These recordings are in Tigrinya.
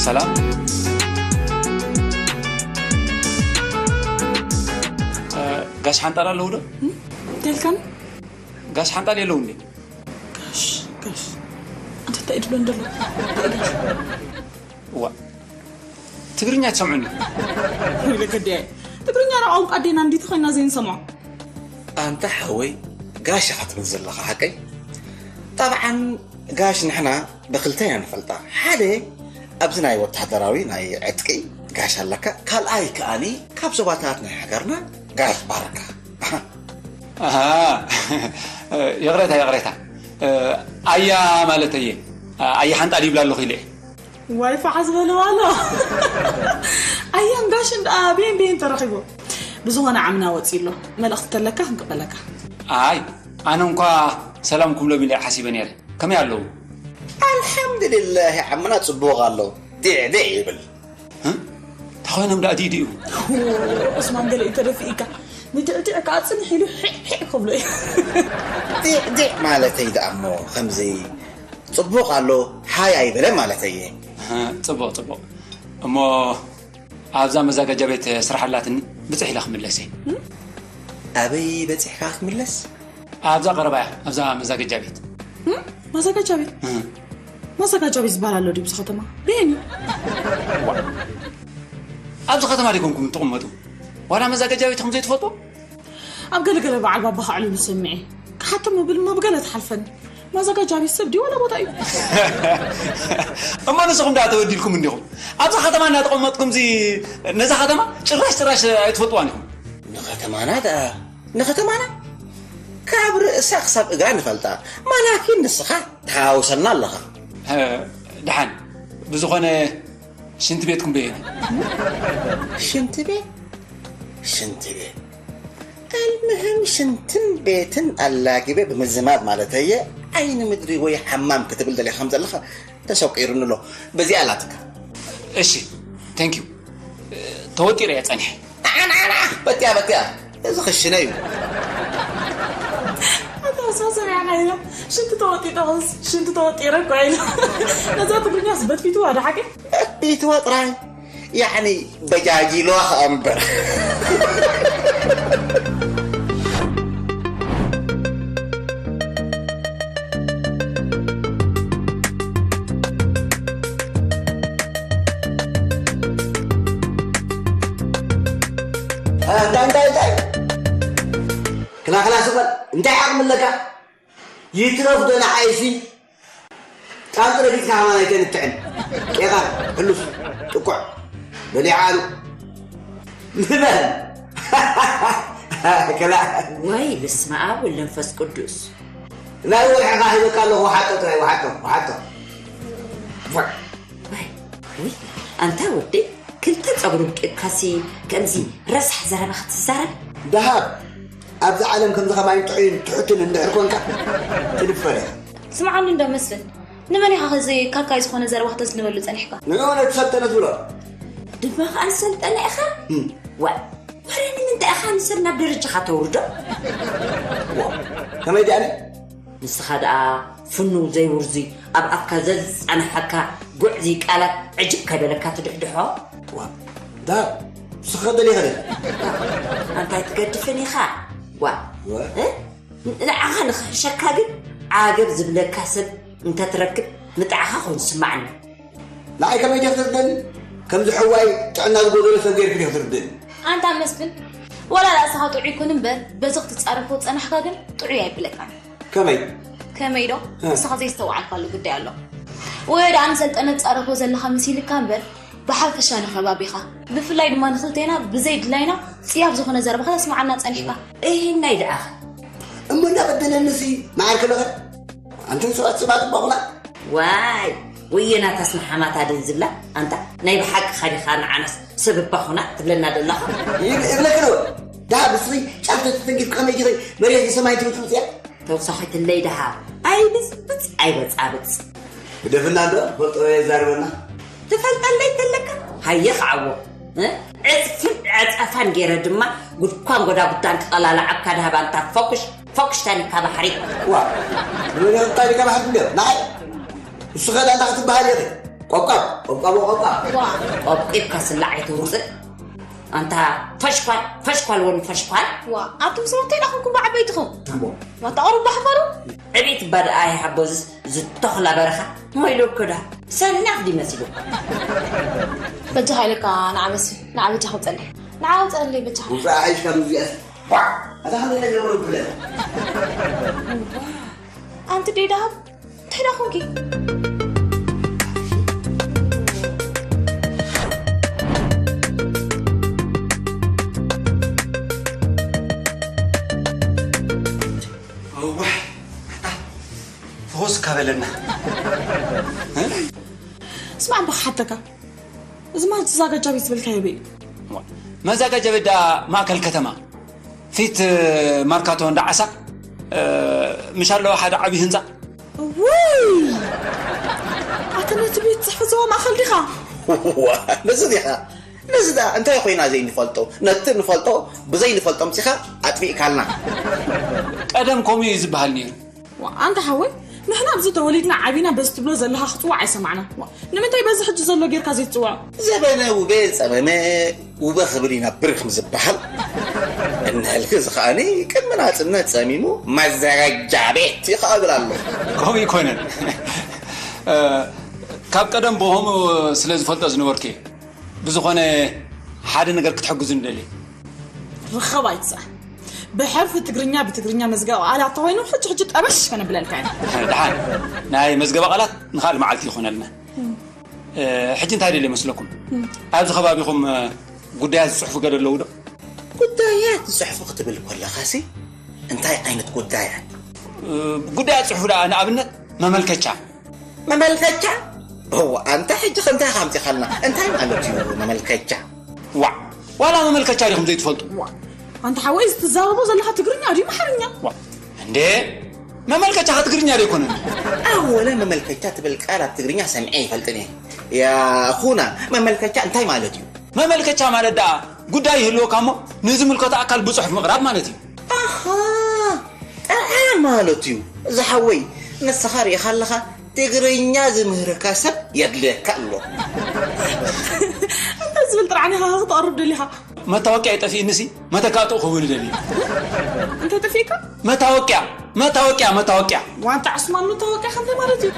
ሰላም። እ፣ ጋሽ ሓንጣል ኣለዉ ዶ? ተልካን ጋሽ ሓንጣል የለዉ እንዴ? ጋሽ ጋሽ፣ ኣንተ እንታይ ድብሎ እንደሎ? ዋ፣ ትግርኛ ትሰምዑኒ? ወይለ ገዲያ፣ ትግርኛ ዶ ቋንቋ ኣዴና እንዲቲ ኮይና ዘይንሰምዖ? ኣንታ ሓወይ፣ ጋሽ ኢኻ ትብል ዘለኻ ሓቀይ? ጠብዓን ጋሽ ንሕና ብኽልተ ኢና ንፈልጣ። ሓደ ኣብዚ ናይ ወታደራዊ ናይ ዕጥቂ ጋሽ ኣለካ፣ ካልኣይ ከኣኒ ካብ ዞባታት ናይ ሃገርና ጋሽ ባርካ። ኣሃ፣ ይቕሬታ፣ ይቕሬታ። ኣያ ማለት እየ። ኣያ ሓንጣል ይብላ ኣለኹ ኢለ እየ። ዋይ ፋዓ ዝበልዋ ኣሎ። ኣያን ጋሽን ደኣ ቤን ቤን ተረኺቡ። ብዝኾነ ዓምና ወፂ ኣሎ። መልእኽቲ ተለካ ክንቅበለካ። ኣይ፣ ኣነ እንኳ ሰላም ክብሎም ኢለ ሓሲበ ነይረ። ከመይ ኣለዉ? ኣልሓምዱሊላህ ዓምና ጽቡቕ ኣሎ። ዲዕ ዲዕ ይብል። እ? እንታይ ኮይኖም ደኣ ዲዲኡ? ዑስማን ገለ እዩ ተደፊእካ። ንድዕድዕ ከዓ ጽንሕ ኢሉ ሒዕ ሒዕ ክብሎ እዩ። ዲዕ ዲዕ ማለተይ ደኣ እሞ ከምዚ ጽቡቕ ኣሎ ሃይ ኣይበለ ማለተይ እየ። እ፣ ጽቡቕ፣ ጽቡቕ። እሞ ኣብዛ መዛጋጃ ቤት ስራሕ ኣላትኒ፣ ብጽሕ ኢለ ክምለስ እየ። ኣበይ በጺሕካ ክትምለስ? ኣብዛ ቀረባ እያ፣ ኣብዛ መዛጋጃ ቤት። ማዘጋጃ ቤት? እ። ማዘጋጃ ቤት ዝበሃል ኣሎ ድዩ ኣብዚ ከተማ? ቤን እዩ። ኣብዚ ከተማ ዲኹምኩም ትቕመጡ? ዋላ መዛጋጃ ቤት ኢኹም ዘይትፈልጡ? ኣብ ገለገለ በዓል ባባ ከዕልሉ ሰሚዐ። ክሓቶም ብል እሞ ብገለ ትሓልፈኒ። ማዘጋጃ ቤት ሰብ ድዩ ዋላ ቦታ እዩ? እሞ ንስኹም ደኣ ተበዲልኩም እንዲኹም። ኣብዛ ከተማ እናተቐመጥኩም እዚ፣ ነዛ ከተማ ጭራሽ ጭራሽ ኣይትፈልጥዋን ኢኹም። ንኸተማና ደኣ ንኸተማና ካብ ርእሳ ክሳብ እግራ ንፈልጣ። ማላኪን ንስኻ ተሃውሰና ኣለኻ። እ፣ ደሓን። ብዝኾነ ሽንቲ ቤትኩም በየን? ሽንቲ ቤት ሽንቲ ቤት ኣልምህም ሽንትን ቤትን ኣላጊበ ብምዝማድ ማለተየ። ዓይኒ ምድሪ ወይ ሓማም ክትብል ደሊኻ ከም ዘለኻ ተሰቂሩኒ ኣሎ። በዚኣ ኣላትካ። እሺ፣ thank you። ተወጢረ እየ ጸኒሐ። ንዓ ንዓ ንዓ በቲያ በቲያ፣ እዚ ክሽነ እዩ። ኣታ ሰሰሪያ ኢላ ሽንቲ ተወጢጠ ኸስ ሽንቲ ተወጢረ እኮ ኢላ። ነዛ ትግርኛስ በትፊትዋ ዶ ሓቂ? በትፊትዋ ጥራይ ያዕኒ በጃጂሎ ከኣ እምበር። እንታይ እንታይ እንታይ ክላክላ ስበል እንታይ ዓቕሚ ኣለካ? ይትረፍ ዶ ንዓይሲ ጣንጡ ረጊጽካ ከማን ኣይተንትዕን። ቄቓ ሕሉፍ ጥቁዕ በሊዓ ኣሉ ንበል። ክላ ወይ በስመ ኣብ ወወልድ ወመንፈስ ቅዱስ። ናይ ወርሕኻ ሂበካ ኣለኹ። ወሓጦ ጥራይ ወሓጦ ወሓጦ። ወይ ወይ ኣንታ ወዲ ክልተ ጸጉሪ ብቂቕካሲ ከምዚ ረሳሕ ዘረባ ክትዛረብ? ደሃብ ኣብዚ ዓለም ከምዚ ከማይን ጥዑይን ትሑትን እንድሕር ኮንካ ትድፈር ኢኻ። ስምዓኒ እንዶ መስፍን፣ ንመን ኢኻ ከዚ ካካይ ዝኾነ ዘረባ ክተዝንበሉ ጸኒሕካ? ንእኡ ነቲ ሰልጠነ ትብሎ። ድማ ኸኣ ንሰልጠነ ኢኻ? ዋ፣ ወረ ንምንታይ ኢኻ ንሰብ ናብ ደረጃኻ ተውርዶ? ከመይ ድኣነ? ንስኻ ደኣ ፍኑው ዘይውርዙይ ኣብ ኣፍካ ዘዝጸናሓካ ጉዕዚ ቃላት ዕጅብ ከይበለካ ትድሕድሖ? ዋ፣ ዳር፣ ንስኻ ደሊኻ ዲኻ? ኣንታይ ትገድፍን ኢኻ? ዋ፣ ዋ። እ? ንዓኻ ንኽሕሸካ ግን ዓገብ ዝብለካ ሰብ እንተትረክብ ንጣዕኻ ኮይኑ ዝስማዓኒ። ንዓይ ከመይ ዲኻ ትርድእኒ? ከምዚ ሕዋይ ጥዕና ዝጎደሎ ሰብ ገይርክ ዲኻ ትርድእኒ? ኣንታ መስፍን፣ ወላ ርእስኻ ጥዑይ ይኩን እምበር በዚ ክትጻረፎ ዝጸናሕካ ግን ጥዑይ ኣይብለካን። ከመይ? ከመይ ዶ? ንስኻ ዘይስተውዓልካሉ ጉዳይ ኣሎ። ወይ ደኣ ንሰልጠነ ትጻረፎ ዘለኻ መሲልካ እምበር ብሓፈሻ ንኸባቢኻ፣ ብፍላይ ድማ ንኽልቴና ብዘይ ድላይና ጽያፍ ዝኾነ ዘረባ ከተስምዓና ጸኒሕካ። እሂናይ ደኣኸ? እሞ እናበደለንሲ መዓር ከለኸ ኣንተን ሰባት ጽባጽባ ኹና ዋይ ወየናታስ ንሓማታ ደን ዝብላ ኣንታ ናይ ብሓቂ ኻዲኻ ንዓናስ ሰብ እባ ኹና ትብለና ደላኻ? ይብ- እብለኪ ዶ? ደሃ ብስኺ ጫፍ ተተተንኪፍ ከመይ ዲኺ መሬት ንሰማይ ትብል ትምፅያ? ተውሳኺትለይ ደሃ ኣይብፅብፅ ኣይበፃብፅ። ግደፍና እንዶ ፈልጦ የዛርበና። ትፈልጠለይ ተለካ ሃየ ክዓዎ እ? ዕፅፍን ዕፀፋን ገይረ ድማ ጉድኳን ጎዳጉዳን ክቐላልዓካ ደሃብ ኣንታ ፈኩሽ ፈኩሽ ታኒካ ባሕሪ። ዋ ንመን ታኒካ ባሕሪ እንዲ ንዓይ ንስኸ ዳንታ ክትበሃል ኢኺ። ቆብቋብ፣ ቆብቋብ፣ ቆብቋብ። ዋ። ቆብቂብካ ስላዕ ኣይትውፅእ። ኣንታ ፈሽኳል፣ ፈሽኳል ወን ፈሽኳል። ዋ፣ ኣቱም ሰባት እንታይ ደኣ ኮንኩም ብዓበይትኹም? እሞ። ዋ፣ ተቐርቡ ዶ ሓፋሩ? ዕቤት ባድኣ ይሓቦ ዝስ-፣ ዝተኽላ በረኻ። ሞይሎኮ ዳ። ሰናፍ ድዩ መሲሉ? በጃኻ ኢለካ ንዓ መሲ፣ ንዓ በጃኻ ውፀለይ። ንዓ ውፀለይ በጃኻ። ውፃእ ሓይሽ ካብ እዚኣስ። ዋ፣ ኣታ ከመይ ነገር ብለ? ኣንቲ ደይ ደሃብ? እንታይ ደኣ ኾንኪ? እዋይ፣ ኣታ ፍኹስ ካበለና። እ? ስማዕ፣ እምባ ክሓተካ። እዚ ማለት መዛጋጃ ቤት ዝበልካዮ በይ? መዛጋጃ ቤት ደኣ ማእከል ከተማ፣ ፊት ማርካቶ እንዳ ዓሳ፣ እ፣ ምሽ ኣለዎ ሓደ ዓብዪ ህንጻ። ውይ! ኣቲ ነቲ ቤት ጽሕፈት ዞባ ማእከል ዲኻ? ዋ፣ ነዚ ዲኻ? ነዚ ደኣ እንታይ ኮይና ዘይንፈልጦ? ነቲ ንፈልጦ ብዘይንፈልጦ ኣምጺኻ ኣጥፊእካልና። ቀደም ከምኡ እዩ ዝበሃል ነይሩ። ዋ፣ ኣንታ ሓወይ፣ ንሕና ኣብዚ ተወሊድና ዓቢና በዚ ትብሎ ዘለኻ ክጽዋዕ ኣይሰማዕናን። ዋ፣ ንምንታይ በዚ ሕጂ ዘሎ ጌርካ ዘይትጽውዖ? ዘበነ ውበ ጸመመ ውበ ክብል ይነብር ከም ዝበሃል፣ እንህልኪ እዚ ከኣኒ ቅድሚ ናጽነት ጸሚሙ መዘጋጃ ቤት ይኸብል ኣሎ። ከምኡ ይኮነን። እ፣ ካብ ቀደም ብኸምኡ ስለ ዝፈልጦ ዝነበርኩ እየ። ብዝኾነ ሓደ ነገር ክትሕግዙ ንደሊ። ርኸብ ኣይትስኣን። ብሕርፊ ትግርኛ ብትግርኛ መዝገብ ቃላት ተኾይኑ ሕጂ ሕጂ ጠበሽ ከነብለልካ ኢና። ደሓን፣ ናይ መዝገብ ቃላት ንኻልእ መዓልቲ ይኾነልና። እ፣ ሕጂ እንታይ ደልየ መስለኩም? ኣብዚ ከባቢኹም፣ እ፣ ጉዳያት ዝጽሕፉ ገለ ኣለዉ ዶ? ጉዳያት ዝጽሕፉ ክትብል ከለኻሲ እንታይ ዓይነት ጉዳያት? እ፣ ጉዳያት ጽሕፉ ደኣ ንኣብነት መመልከቻ። መመልከቻ? እዋ፣ ኣንታ ሕጂ ከ እንታይ ኢኻ ኣምጺኻልና? እንታይ ማለት እዩ መመልከቻ? ዋዕ፣ ዋላ መመልከቻ ዲኹም ዘይትፈልጡ? ዋዕ፣ ኣንታ ሓወይ፣ እዚ ትዛረቦ ዘለኻ ትግርኛ ድዩ ኣምሓርኛ? ዋዕ፣ እንዴ፣ መመልከቻ ከ ትግርኛ ዶ ኣይኮነን? ኣወለ መመልከቻ ትብል ቃል ኣብ ትግርኛ ሰሚዐ ኣይፈልጥን እየ። ያ ኣኹና፣ መመልከቻ እንታይ ማለት እዩ? መመልከቻ ማለት ደኣ ጉዳይ ይህልወካ እሞ ንዝምልከቶ ኣካል ብጽሑፍ ምቕራብ ማለት እዩ። ኣሃ፣ ጥርዓን ማለት እዩ። ዝሓወይ፣ ንስኻ ርኢኻ ኣለኻ፣ ትግርኛ ዝምህረካ ሰብ የድልየካ ኣሎ። እንታይ ዝብል ጥርዓን ኢኻ ክተቕርብ ደሊኻ? መታወቂያ ይጠፊእንሲ፣ መተካእትኡ ክህቡኒ ደልየ። እንታይ ጠፊእካ? መታወቂያ፣ መታወቂያ፣ መታወቂያ። ዋንታ ዕስማን መታወቂያ ከ እንታይ ማለት እዩ?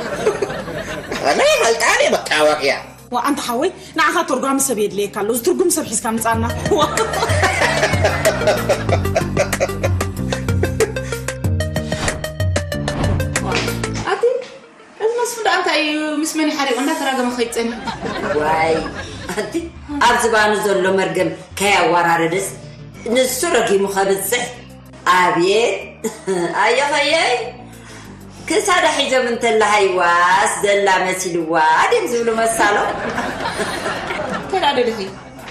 ኣነ ይፈልጣ እየ መታወቂያ። ዋ፣ ኣንታ ሓወይ፣ ንዓኻ ተርጓሚ ሰብ የድልየካ ኣሎ። እዚ ትርጉም ሰብ ሒዝካ ምጻና። ዋ። ኣቲ፣ እዚ መስፍን ደኣ እንታይ እዩ? ምስ መን እዩ ሓሪቑ? እንዳተራገመ ከይጸንሕ። ዋይ፣ ኣንቲ፣ ኣብ ዝባኑ ዘሎ መርገም ከያዋራረደስ ንሱ ረጊሙ ከብጽሕ። ኣብየት፣ ኣየኸየይ፣ ክሳዳ ሒዞም እንተለሃይዋስ ዘላ መሲልዋ ድዮም ዝብሉ መሳሎ። እንታይ ደኣ ደሊኺ?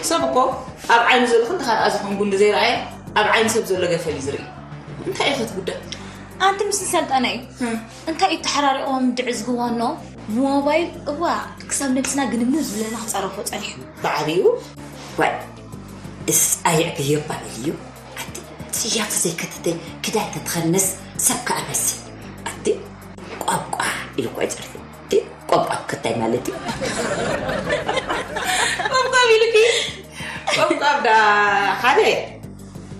ሰብ እኮ ኣብ ዓይኑ ዘሎ ክንዲ ካልኣ ዝኾን ጉንዲ ዘይረኣየ፣ ኣብ ዓይኒ ሰብ ዘሎ ገፈል እዩ ዝርኢ። እንታይ ኢኺ ትጉዳይ? ኣንቲ ምስ ሰልጠነ እዩ። ህም። እንታይ እዩ ተሓራሪቕዎም ድዕዝግዎ ኖ? ብሞባይል እዋ፣ ክሳብ ነብስና ግንምን ዝብለና ክጸረፎ ጸኒሑ። ብዓቢኡ? ዋይ፣ እስ ኣየዕብዮ ባል እዩ። ኣቲ፣ ስያፍ ዘይከተተ ክዳን ተትኸንስ ሰብ ከኣ መሲ። ኣቲ፣ ቋቋ ኢሉ እኮ ይጸርፍ። ኣቲ፣ ቋቋ ከታይ ማለት እዩ። ቆብቋብ ኢሉኪ? ቆብቋብ ዳ ሓደ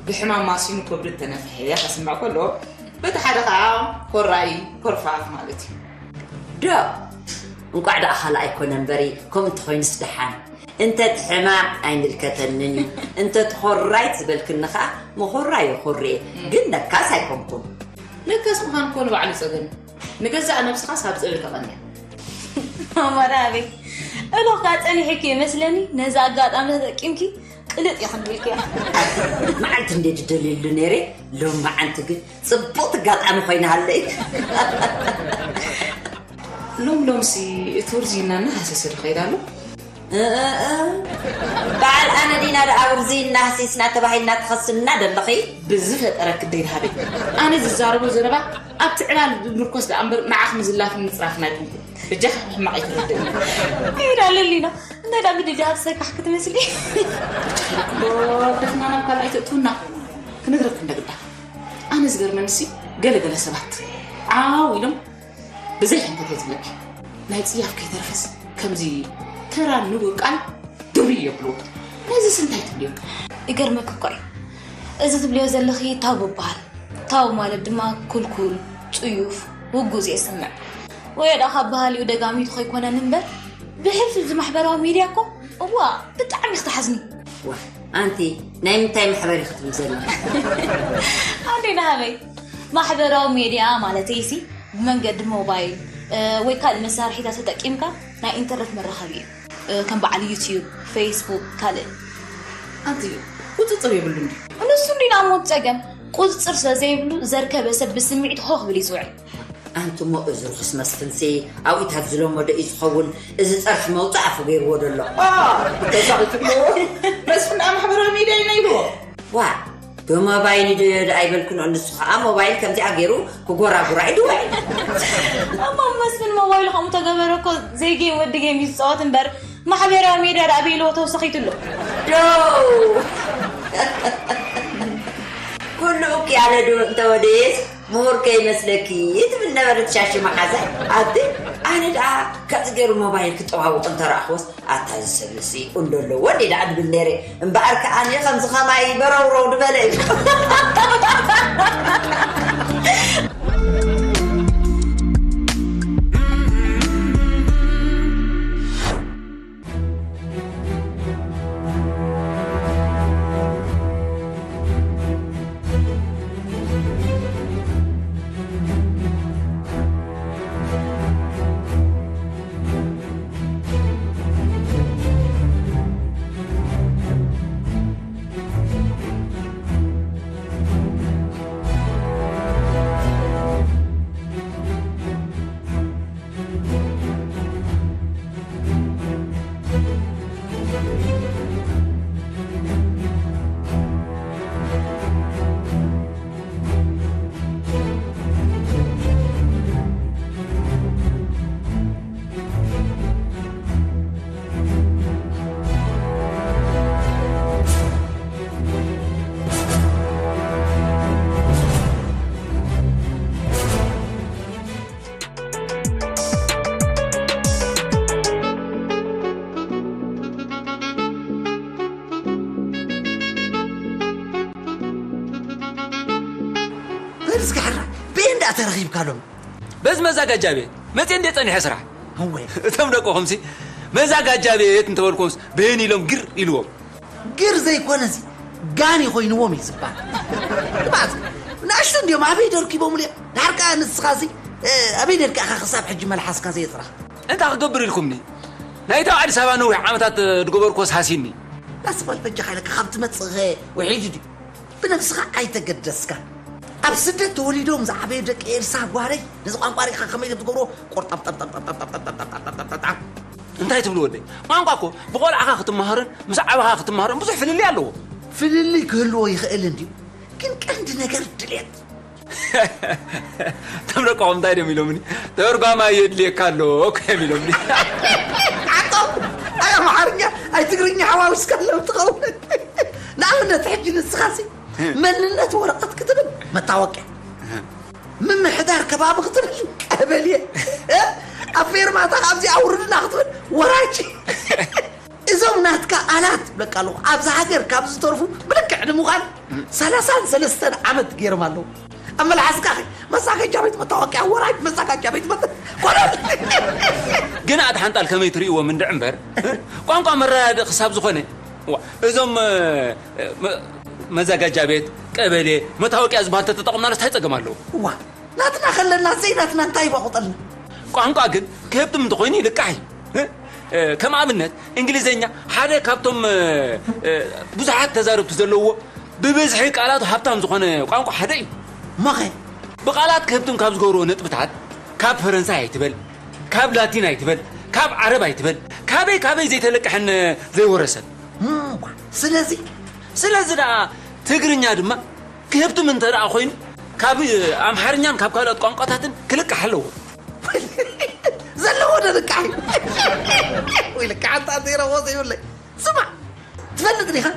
ብሕማም ማሲኑ ከብዱ ተነፍሐ ከስምዕ ከሎ፣ በቲ ሓደ ኸዓ ኮራይ ኮርፋፍ ማለት እዩ። ዶ፣ እንቋዕ ደኣ ካልእ ኣይኮነ እምበሪ፣ ከምኡ እንተኾይኑስ ደሓን። እንተ እቲ ሕማም ኣይምልከተንን እዩ። እንተ እቲ ኾራይ ዝበልክኒ ኸዓ፣ ምኹራይ ይኹርየ። ግን ለካስ ኣይኮንኩን። ለካስ ምዃን እኮ ንባዕሉ ጸገም እዩ። ንገዛእ ነብስኻስ ኣብ ጸበል ተቐንያ። ማማ ደሃበይ፣ እልኽካ ጸኒሕኪ ይመስለኒ፣ ነዚ ኣጋጣሚ ተጠቂምኪ ቅልጥ ኢኺ ንቢልክያ። መዓልቲ እንዴ ዝደልየሉ ነይረ፣ ሎም መዓልቲ ግን ጽቡቕቲ ኣጋጣሚ ኮይናሃለይ። ሎም ሎምሲ እቲ ውርዝይና እናሃሰሰ ዶ ኸይድ ኣሎ? እ፣ እ፣ እ። በዓል ኣነ ዲና ደኣ ውርዝይና ሃሲስና ተባሂልና ትኸስና ደለኺ? ብዝፈጠረክ ደይ ደሃበይ። ኣነ ዝዛረቦ ዘረባ ኣብቲ ዕላል ዝምርኮስ ደኣ እምበር ንዓኽ ምዝላፍን ምጽራፍን ኣይኮንኩን። በጃኻ ሕማቕ ኣይትረድእኒ። ከይዳ ለሊና፣ እንታይ ደኣ ግዲ ደሃብ ሰካሕ ክትመስሊ? በጃኻ ኢለኪ እኮ ደፍና ናብ ካልእ ኣይተእትውና። ክነግረክ እንደ ግዳ። ኣነ ዝገርመንሲ ገለ ገለ ሰባት ዓው ኢሎም ብዘይ ሕንከት እየ ዝብለኪ። ናይ ጽያፍ ከይተረፈስ ከምዚ ተራ ንቡር ቃል ድብሪ የብልዎ። ነዚስ እንታይ ትብልዮ? ይገርመክ እኮ እዩ። እዚ ትብልዮ ዘለኺ ታቡ ይበሃል። ታቡ ማለት ድማ ኩልኩል፣ ጽዩፍ፣ ውጉዝ የስምዕ። ወይ ደኣ ካብ ባህሊኡ ደጋሚቱ ከይኮነኒ እምበር፣ ብሕልፊ እዚ ማሕበራዊ ሚድያ እኮ፣ እዋ፣ ብጣዕሚ ክትሓዝኒ። ዋ፣ ኣንቲ ናይ ምንታይ ማሕበር ኢኺ ትብሊ ዘለኺ? ኣንዴ ናሃበይ፣ ማሕበራዊ ሚድያ ማለተይሲ ብመንገዲ ሞባይል፣ እ፣ ወይ ካልእ መሳርሒታት ተጠቂምካ ናይ ኢንተርነት መራኸቢ እዩ። እ፣ ከም በዓል ዩትዩብ፣ ፌስቡክ፣ ካልእ። ኣንቲ ቁጽጽር የብሉን ድዩ? ንሱ እንዲና እሞ እቲ ጸገም፣ ቁጽጽር ስለ ዘይብሉ ዘርከበ ሰብ ብስምዒት ሆህ ክብል እዩ ዝውዕል። ኣንቱሞ እዚ ርኹስ መስፍንሲ ኣብኢታት ዝለመዶ እዩ ዝኸውን። እዚ ጸርፊ መውጻእ ኣፉ ገይርዎ ደሎ። ዋ፣ ተሳኺ ትብልዎ? መስፍን ኣብ ማሕበራዊ ሚድያ ኢና ኢልዎ። ዋ፣ ብሞባይል ዶ ደኣ ኣይበልክን፣ ንሱ ኸኣ ሞባይል ከምዚኣ ገይሩ ክጎራጉራ እዩ ድውዒ። እሞ መስፍን ሞባይሉ ከምኡ ተገበረ እኮ፣ ዘይጌም ወዲ ጌም እዩ ዝጻወት እምበር፣ ማሕበራዊ ሚድያ ደኣ ኣበይ ኢልዎ ተወሰኺትሉ? ዶ! ኩሉ እኪ ኣለ ዶ እንተወደየስ ምሁር ከይመስለኪ ትብል ነበረት ሻሺ መሓዛ። ኣቲ ኣነ ደኣ ከምዚ ገይሩ ሞባይል ክጠዋውጥ እንተረኣኽዎስ፣ ኣታ እዚ ሰብ ንሲ ቁንዶ ኣለዎ እንዴ ደኣ ድብል ነይረ። እምበኣር ከኣ ኣነ ከምዚ ኸማይ በረውረው ድበለ እዩ። በል እስኪ ሕራ፣ በየን ደኣ ተረኺብካ ሎም? በዚ መዛጋጃ ቤት መፅየ እንደ ፀኒሐ ስራሕ። እወ። እቶም ደቅኹምሲ መዛጋጃ ቤት እንተበልኩምስ በየን ኢሎም ግር ኢልዎም? ግር ዘይኮነሲ ጋኒ ኮይንዎም እዩ ዝበሃል። ንባዕት ንኣሽቱ እንዲዮም ኣበይ ደርኪቦምሉ እዮም? ድሓር ከኣ ንስኻሲ፣ እ፣ ኣበይ ደርኪ ኢኻ ክሳብ ሕጂ መልሓስካ ዘየፅረኻ? እንታይ ክገብር ኢልኩምኒ? ናይታ ኣብ ኣዲስ ኣበባ ነዊሕ ዓመታት፣ እ፣ ዝገበርኩዎስ ሃሲኒ። ዳስ በል በጃኻ ኢለካ ካብ ትመጽእ ኸ ውሒዱ ድዩ? ብነብስኻ ኣይተገደስካ። ኣብ ስደት ተወሊዶም ዝዓበዩ ደቂ ኤልሳ ጓለይ ነዚ ቋንቋ ርኢኻ ከመይ ከም ትገብሮ ቆርጣምጣምጣምጣምጣምጣምጣምጣምጣምጣምጣምጣምጣም። እንታይ ትብሉ ወደይ? ቋንቋ እኮ ብቆልዓኻ ክትመሃሮን ምስ ዓበኻ ክትመሃሮን ብዙሕ ፍልልይ ኣለዎ። ፍልልይ ክህልዎ ይኽእል እንድዩ፣ ግን ቀንዲ ነገር ድሌት። እቶም ደቆም እንታይ ድዮም ኢሎምኒ? ተርጓማይ የድልየካ ኣሎ እኮ እዮም ኢሎምኒ። ዓቶም፣ ኣይ ኣምሓርኛ፣ ኣይ ትግርኛ ሓዋዊስካ ኣለዉ ትኸውን። ንኣብነት ሕጂ ንስኻሲ መንነት ወረቐት ክትብል መታወቅያ፣ ምምሕዳር ከባቢ ክትብል ቀበሌ፣ ኣብ ፌርማታ ካብዚ ኣውርድና ክትብል ወራጅ። እዞም ናትካ ኣላት ብለካ ኣለኹ። ኣብዚ ሃገር ካብ ዝተርፉ ብልክዕ ንምዃን ሰላሳን ሰለስተን ዓመት ገይሮም ኣለዉ። ኣብ መልሓስካ ኸ መሳገጃ ቤት መታወቅያ ወራጅ መሳገጃ ቤት መት-፣ ኮነ። ግን ኣቲ ሓንጣል ከመይ ትርእይዎም እንድዒ እምበር፣ ቋንቋ መረዳድእ ክሳብ ዝኾነ፣ ዋ፣ እዞም፣ እ፣ መ-፣ መዛጋጃ ቤት፣ ቀበሌ፣ መታወቅያ ዝበሃል ተተጠቕምናለስ እንታይ ጸገም ኣለዎ? እዋ፣ ናትና ከለና ዘይናትና እንታይ ይባቑጠልና? ቋንቋ ግን ክህብትም እንተኾይኑ ይልቃሕ እዩ። እ፣ እ፣ ከም ኣብነት እንግሊዘኛ ሓደ ካብቶም፣ እ፣ እ፣ ብዙሓት ተዛረብቲ ዘለዎ ብብዝሒ ቃላቱ ሃብታም ዝኾነ ቋንቋ ሓደ እዩ። እሞኸ? ብቓላት ክህብትም ካብ ዝገብርዎ ነጥብታት ካብ ፈረንሳይ ኣይትበል፣ ካብ ላቲን ኣይትበል፣ ካብ ዓረብ ኣይትበል፣ ካበይ ካበይ ዘይተለቅሐን ዘይወረሰን። እምቧ፣ ስለዚ ስለዚ ደኣ ትግርኛ ድማ ክህብትም እንተ ደኣ ኮይኑ፣ ካብ ኣምሓርኛን ካብ ካልኦት ቋንቋታትን ክልቃሕ ኣለዎ። ዘለዎ ዶ ልቃሕ እዩ? ወይ ልቃሕ ኣንታ ዘይረኽቦ ዘይብለይ። ስማዕ፣ ትፈልጥ ዲኻ?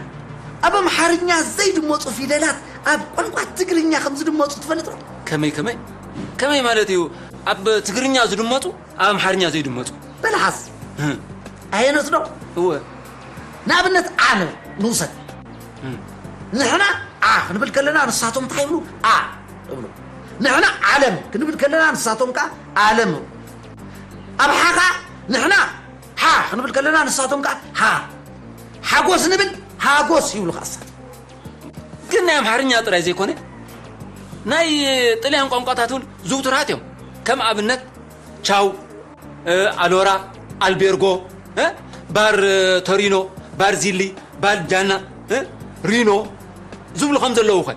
ኣብ ኣምሓርኛ ዘይድመፁ ፊደላት ኣብ ቋንቋ ትግርኛ ከም ዝድመፁ ትፈልጥ ዶ? ከመይ፣ ከመይ? ከመይ ማለት እዩ? ኣብ ትግርኛ ዝድመፁ፣ ኣብ ኣምሓርኛ ዘይድመፁ? በል ሓዝ። ኣየነት ዶ? እወ። ንኣብነት፣ ኣነ ንውሰድ። ንሕና ኣ ክንብል ከለና፣ ንሳቶም እንታይ ይብሉ? ኣ ይብሉ። ንሕና ዓለም ክንብል ከለና፣ ንሳቶም ከኣ ኣለም ይብሉ። ኣብ ሓኻ ንሕና ሓ ክንብል ከለና፣ ንሳቶም ከኣ ሃ። ሓጎስ ንብል፣ ሃጎስ ይብሉ ከኣ ንሳቶም። ግን ናይ ኣምሓርኛ ጥራይ ዘይኮነ፣ ናይ ጥልያን ቋንቋታት እውን ዝውቱራት እዮም። ከም ኣብነት፣ ቻው፣ እ፣ ኣሎራ፣ ኣልቤርጎ፣ እ፣ ባር፣ እ፣ ቶሪኖ፣ ባር ዚሊ፣ ባር ጃና፣ እ፣ ሪኖ ዝብሉ ከም ዘለዉ ኸ፣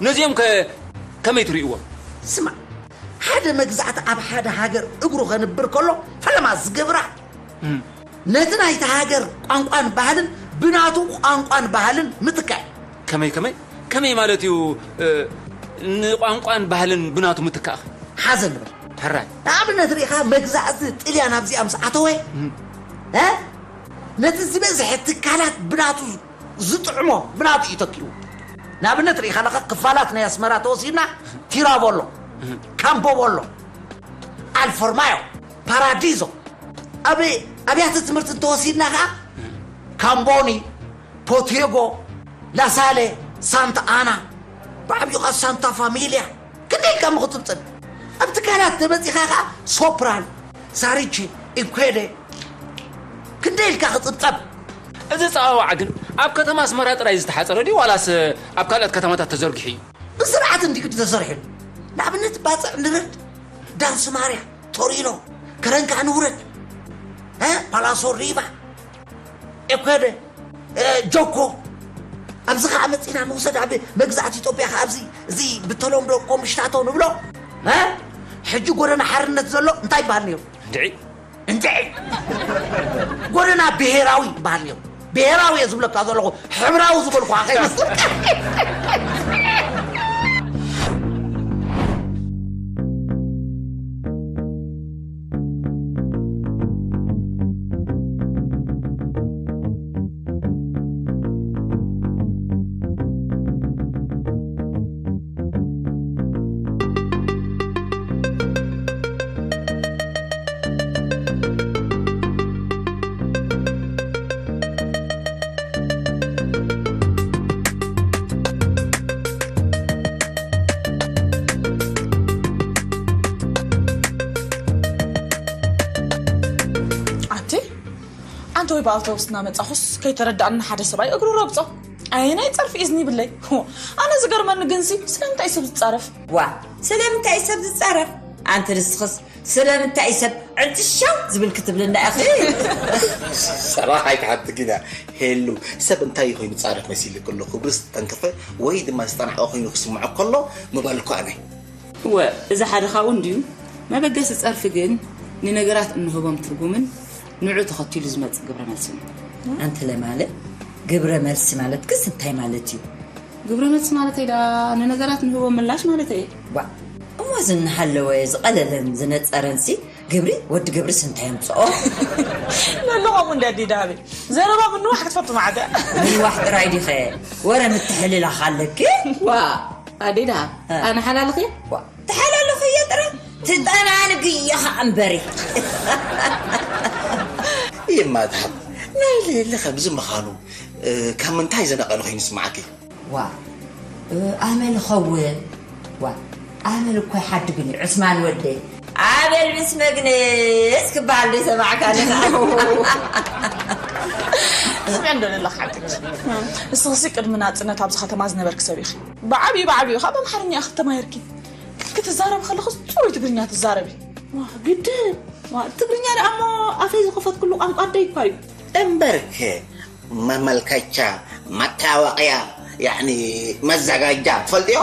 ነዚኦም ከ ከመይ ትርእይዎም? ስማዕ፣ ሓደ መግዛእቲ ኣብ ሓደ ሃገር እግሩ ከንብር ከሎ፣ ፈለማ ዝገብራ፣ ነቲ ናይቲ ሃገር ቋንቋን ባህልን ብናቱ ቋንቋን ባህልን ምትካእ። ከመይ፣ ከመይ? ከመይ ማለት እዩ፣ እ፣ ንቋንቋን ባህልን ብናቱ ምትካእ? ሓዘ ንብል። ሕራይ። ንኣብነት ርኢኻ፣ መግዛእቲ ጥልያን ኣብዚኣ ምስ ኣተወ፣ እ? ነቲ ዝበዝሐ ትካላት ብናቱ ዝጥዕሞ፣ ብናቱ እዩ ተኪኡ። ንኣብነት ርኢኻ ኣለኻ፣ ክፋላት ናይ ኣስመራ ተወሲድና፣ ቲራቮሎ፣ ካምቦቦሎ፣ ኣልፎርማዮ፣ ፓራዲዞ፣ ኣብ ኣብያተ ትምህርቲ እንተወሲድና ኸዓ፣ ካምቦኒ፣ ፖቴጎ፣ ላሳለ፣ ሳንታ ኣና፣ ብዓብዩ ኸዓ ሳንታ ፋሚልያ፣ ክንደይ ኢልካ እሞ ክጽብጸብ? ኣብ ትካላት ተበጺኻ ኸዓ ሶፕራን፣ ሳሪቺ፣ ኢንኩዌደ፣ ክንደይ ኢልካ ክጽብጸብ? እዚ ጸዋውዓ ግን ኣብ ከተማ ኣስመራ ጥራይ ዝተሓጸረ ድዩ ዋላስ ኣብ ካልኦት ከተማታት ተዘርጊሑ እዩ? ብስርዓት እንዲዩ ግዲ ተሰሪሑ። ንኣብነት ባጽዕ ንረድ፣ ዳንስ ማርያ፣ ቶሪኖ፣ ከረንካ ንውረድ፣ እ፣ ፓላሶ ሪቫ፣ ኤኮደ፣ እ፣ ጆኮ፣ ኣብዚ ኸዓ መጺና ንውሰድ፣ ኣብ መግዛእቲ ኢትዮጵያ ኸዓ ኣብዚ፣ እዚ ብተለምዶ ኮምሽታቶ ንብሎ፣ እ፣ ሕጂ ጎደና ሓርነት ዘሎ እንታይ ይበሃል ነይሩ? እንድዒ። እንድዒ። ጎደና ብሄራዊ ይበሃል ነይሩ። ብሄራዊ እየ ዝብለካ ዘለኹ፣ ሕብራዊ ዝበልኩ ከይመስል። ኣንቲ ኣንተ ወይ ብኣውቶቡስ እናመጻኹስ ከይተረዳእና ሓደ ሰብኣይ እግሩ ረግጾ። ኣየናይ ጸርፊ እዝኒ ይብለይ? ሆ፣ ኣነ ዝገርመኒ ግንሲ ስለምንታይ ሰብ ዝጻረፍ? ዋ፣ ስለምንታይ ሰብ ዝጻረፍ? ኣንቲ ንስኽስ ስለምንታይ ሰብ ዕንጭሻው ዝብል ክትብልና ኢኺ? ሰራሕ ኣይትሓትግና። ሄሉ፣ ሰብ እንታይ ኮይኑ ጻረፍ መሲሉ ከሎ ክብሪ ዝተንከፈ ወይ ድማ ዝጠንዓቐ ኮይኑ ክስምዖ ከሎ ምበልኩ ኣነ። እወ፣ እዚ ሓደ ካብኡ እንድዩ። መበገሲ ጸርፊ ግን ንነገራት እንህቦም ትርጉምን ንዑ ተኸቲሉ ዝመጽእ ግብረ መልስን እዩ። ኣንተ ለማለ፣ ግብረ መልሲ ማለት ክስ እንታይ ማለት እዩ? ግብረ መልሲ ማለተይ ደኣ ንነገራት ንህቦም ምላሽ ማለተይ እየ። ዋ፣ እሞ እዚ እናሃለወ ዝቐለለን ዝነጸረንሲ ግብሪ፣ ወዲ ግብሪስ እንታይ ኣምጽኦ? ለለኹም እንደ ኣዲ ዳሃበይ። ዘረባ ምንዋሕ ክትፈቱ ማዕተ። ምንዋሕ ጥራይ ዲኸ? ወረ ምትሕልላኽ ኣለኪ? ዋ፣ ኣዴ ደሃብ፣ እ። ኣነ ሓላልኺ? ዋ፣ ተሓላልኺ እየ ጥራይ። ትጠናንጊ እየ ኸዓ እምበሪ። ይማ ደሃብ፣ ናይ ለለ ከምዚ ምዃኑ፣ እ፣ ካብ ምንታይ ዝነቐለ ኮይኑ ይስምዓኪ? ዋ፣ እ፣ ኣመል ኸውን። ዋ፣ ኣመል እኮ ይሓድግን እዩ፣ ዑስማን ወደይ። ኣመል ምስ መግነዝ ክበሃል ዶ ይሰማዕካ ኣለኻ? ስምዒ እንዶ ለለኻ ሓድግ። ንስኽሲ ቅድሚ ናጽነት ኣብዚ ከተማ ዝነበርኪ ሰብ ኢኺ። ብዓብዩ ብዓብዩ ኸኣ ብኣምሓርኛ ኢኺ ተማሂርኪ። ክትዛረቢ ከለኽስ ጽሩይ ትግርኛ ትዛረቢ። ዋ፣ ግድን። ዋ፣ ትግርኛ ደኣ እሞ ኣፈይ ዝኸፈትኩሉ ቋንቋ ኣደይ እኳ እዩ። እምበርከ፣ መመልከቻ፣ መታወቅያ፣ ያዕኒ መዘጋጃ ትፈልጥዮ?